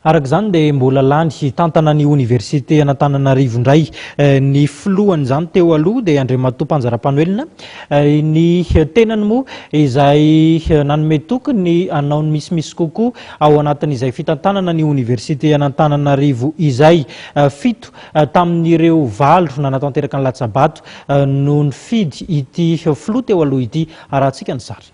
Araka izany dia mbola lany hitantana ny oniversite an'Antananarivo indray ny filohan'izany teo aloha dia Andriamatoa Mpanjara Mpanoelina. Ny tenany moa izay nanome toky ny hanao ny misimisy kokoa ao anatin'izay fitantanana ny oniversite an'Antananarivo izay. Fito tamin'ireo valo nanatanteraka ny latsa-bato no nifidy ity filoha teo aloha ity. Arahantsika ny sary.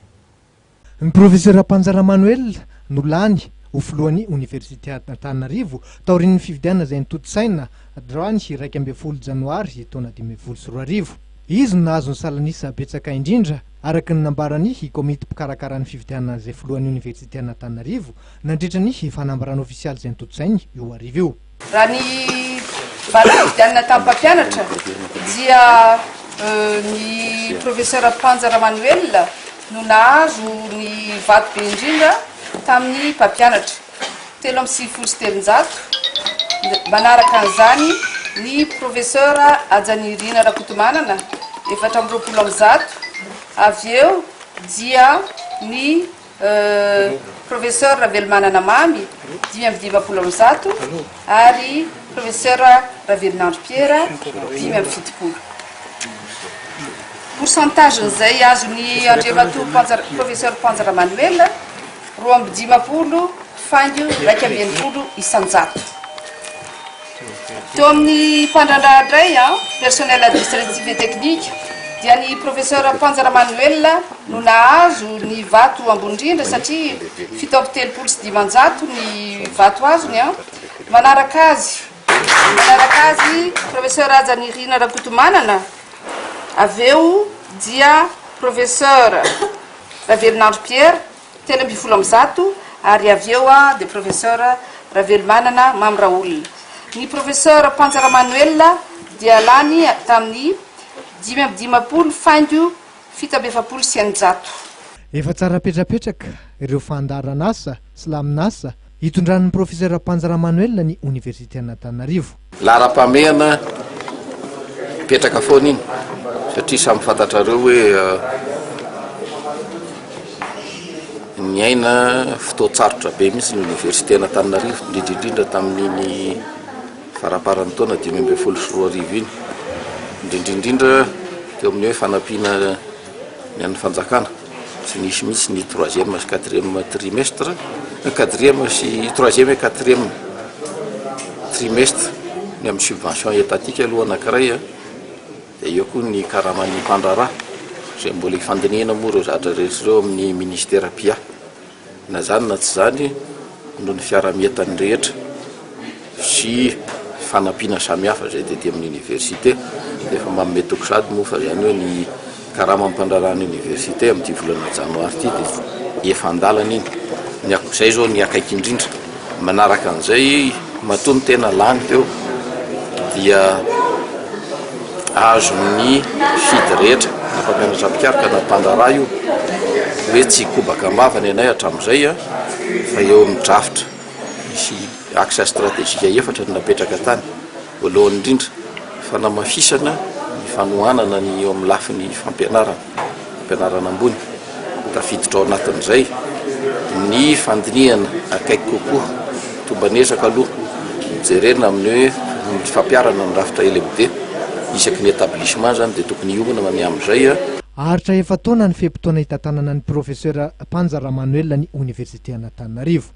Ny Profesora Mpanjara Manoel no lany ho filohan'ny Oniversite Antananarivo taorian'ny fifidianana izay notontosaina androany 11 janoary taona 2015. Izy no nahazo ny salan'isa betsaka indrindra araka ny nambaran'ny komity mpikarakara ny fifidianana izay filohan'ny Oniversite Antananarivo nandritra ny fanambarana ofisialy izay notontosainy io hariva io. Raha ny valim-pifidianana tamin'ny mpampianatra dia ny Professeur Panja Ramanoelina no nahazo ny vato be indrindra tamin'ny mpampianatra, 393, manaraka an'izany ny Professeur Hajanirina Rakotomanana, 124, avy eo dia ny Professeur Ravelomanana Mamy, 155, ary Professeur Ravelonandro Pierre, 75. Pourcentage-n'izay azon'i Andriamatoa Panja, Professeur Panja Ramanoel, 52 faingo 61%. Teo amin'ny mpandraharaha indray, personnel administratif et technique, dia ny Professeur Panja Ramanoel no nahazo ny vato ambony indrindra satria 537 ny vato azony. Manaraka azy, manaraka azy Professeur Hajanirina Rakotomanana, avy eo dia Professeur Ravelonandro Pierre, 113, ary avy eo dia Professeur Ravelomanana Mamy Raolona. Ny Professeur Panja Ramanoelina dia lany tamin'ny 55 faingo 647. Efa tsara petrapetraka ireo fandaharan'asa sy lamin'asa hitondran'ny Profesera Panja Ramanoelina ny Oniversiten'Antananarivo. Laharam-pahamehana mipetraka foana iny satria samy fantatrareo hoe niaina fotoan-tsarotra be mihitsy ny oniversiten'Antananarivo, indrindra indrindra tamin'iny faramparan'ny taona 2015 iny, indrindra indrindra teo amin'ny hoe fanampiana ny an'ny fanjakana. Tsy nisy mihitsy ny troisième sy quatrième trimestre, quatrième sy troisième et quatrième trimestre ny amin'ny subvention étatique aloha anankiray a, dia eo koa ny karaman'ny mpandraharaha izay mbola ifandinihana moa ireo zavatra rehetra ireo amin'ny ministera mpiahy. Na izany na tsy izany noho ny fiaraha-mientan'ny rehetra sy fanampiana samihafa izay tety amin'ny oniversite dia efa manome toky sahady moa fa izany hoe ny karaman'ny mpandraharahan'ny oniversite amin'ity volana janoary ity dia efa an-dalana iny. Ny izay izao ny akaiky indrindra. Manaraka an'izay matoa ny tena lany teo dia azon'ny fidy rehetra na mpampianatra mpikaroka na mpandraharaha io hoe tsy hikobaka am-bava ny anay hatramin'izay fa eo amin'ny drafitra misy axe stratégique efatra no napetraka tany. Voalohany indrindra, fanamafisana ny fanohanana ny eo amin'ny lafiny fampianarana, fampianarana ambony. Tafiditra ao anatin'izay ny fandinihana akaiky kokoa, tomban'ezaka aloha, jerena amin'ny hoe ny fampiharana ny rafitra LMD isaky ny établissement izany dia tokony hiomana ny amin'izay. Haharitra efa-taona ny fe-potoana hitantanana ny Professeur Panja Ramanoelina ny Oniversiten'Antananarivo.